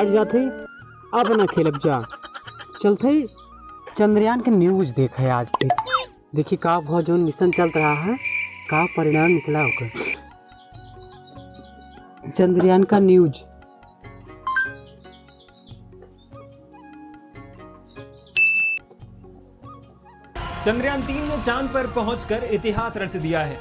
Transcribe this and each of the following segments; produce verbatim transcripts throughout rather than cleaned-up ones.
हट जात है, अब ना खेलब जा। चलत है चंद्रयान के news देखे आज फिर। देखी का भा जौन mission चलत रहा है, का परिणाम निकला ओकर। चंद्रयान का news। चंद्रयान तीन ने चांद पर पहुंचकर इतिहास रच दिया है।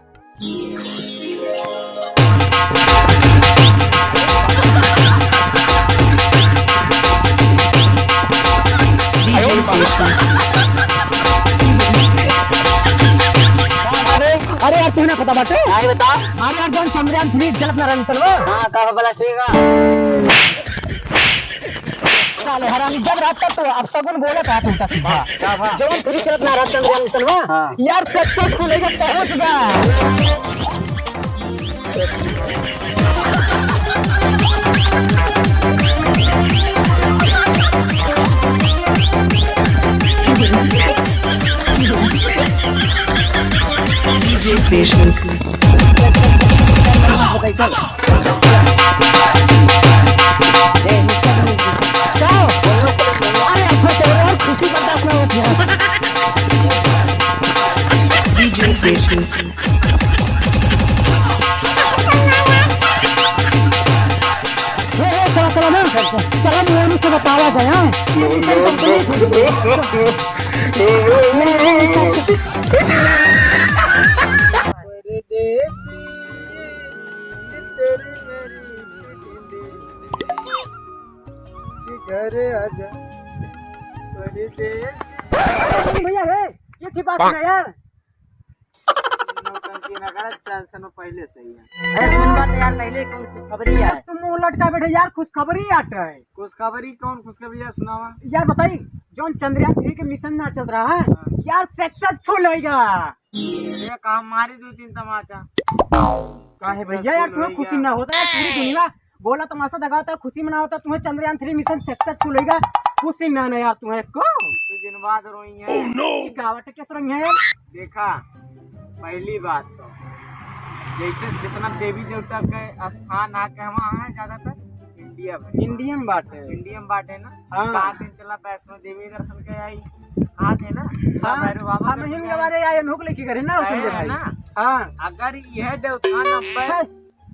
अरे, अरे यार, तू ना पता बाटे? नहीं बता। अरे यार, जौन चंद्रयान three चलत ना रहा मिसनवा। हाँ, का भला ठीक है? साले हरामी, जब रात का तो अपसगुन बोला था तू तक। हाँ, का भा? जौन three चलत ना रहा चंद्रयान मिसनवा। हाँ। यार, successful है, पहुंच गया। DJ Station। अरे, अच्छा, चलो, और खुशी बर्दाश्त ना होती है। DJ Station। हे, हे, चला, चला ना। चला, मोनू से बतावा जाए, हाँ? परदेसी, तेरी मेरी फिल्म देखी, घर आजा, परदेसी। भैया रे, ये अच्छी बात है यार। नौटंकी ना कर, tension में पहले से ही है। अरे सुन बात यार, पहले कौन खुशखबरी है? बस तुम मुंह लटका बैठे यार, खुशखबरी आट है। खुशखबरी कौन खुशखबरी है, सुनावा। यार बताई, जौन चंद्रयान three के mission ना चल रहा है, हाँ। यार successful होइगा। ये कहा मारी दो तीन तमाचा। काहे भैया यार, successful तुम्हें होइगा। खुशी ना होता यार, पूरी दुनिया गोला तमाशा दगावत है, खुशी मनावत है, तुम्हें चंद्रयान three mission successful होइगा, खुशी ना ना यार तुम्हें को। कुछ दिन बाद रोई है। ये का बात है, कैसे रोई है यार? देखा, पहली बात तो जैसे जितना देवी देवता के स्थान आ के वहाँ है ज्यादातर India में। India में बाटे। India में बाटे ना। हाँ। कहा दिन चला वैष्णो देवी दर्शन के आई, आ थे ना। हाँ। भैरव बाबा हम दर्शन हिंद के आई। हमारे आए, नोक लेके करे ना, गए समझे हैं भाई। ना। हाँ। अगर यह देवस्थान अब हाँ।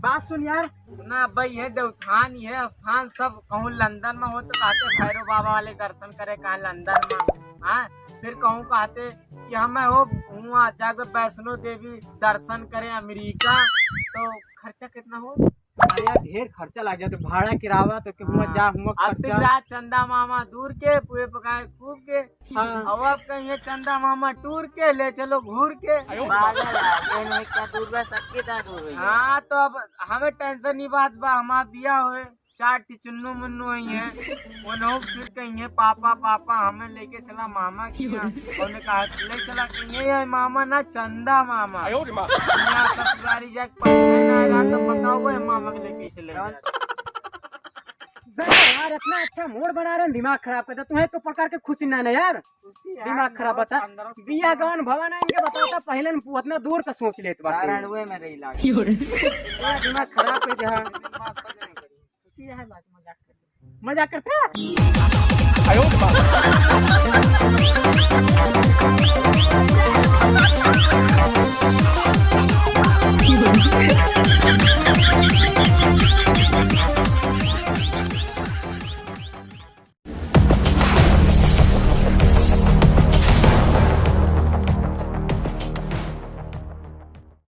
बात सुन यार। ना भाई, ये देवस्थान, ये स्थान सब कहूँ लंदन में हो तो कहते भैरव बाबा वाले दर्शन करे, कहाँ लंदन में, हाँ। फिर कहूँ कहते कि हमें हो हुआ जाके वैष्णो देवी दर्शन करे अमेरिका, तो खर्चा कितना हो? अरे यार, ढेर खर्चा लग जाते, भाड़ा किरावा तो कि हुआ हाँ। जा, हुआ अब खर्चा। दिन रात चंदा मामा दूर के, पुए पकाए खूब के, हाँ। अब आप कहिए चंदा मामा टूर के, ले चलो घूर के। पागल है, ये नहीं क्या दूर बा, सबके दांत हो गई है। हाँ, तो अब हमें tension नहीं बात बा, हमार बिया होए, चार ठी चुन्नू मुन्नू हुई है, उन्हों फिर कहिए पापा, पापा, हमें लेके चला मामा की यहाँ। उन्हें कहा, ले चला, कहिए ये मामा ना, चंदा मामा। आयो रे माँ। यहाँ ससुरारी जाके पैसे ना आए रहा, तो बताओ वो मामा के लेके चले जाए। यार, इतना अच्छा mood बना रहे हैं, दिमाग खराब कर दे। तुम्हें एक प्रकार के खुशी ना ना यार, खुशी है, दिमाग खराब बता। अंदर से बिया खुशी है। गवन भवन है, इनके बताओ तो पहले न उतना दूर का सोच लेत बाटे। चार अड़ुए में रही लाग। क्यों रे? पूरा दिमाग खराब कर दे, हाँ। खुशी है, बात मजाक कर दे। मजाक करते हैं? आयो रे बाप।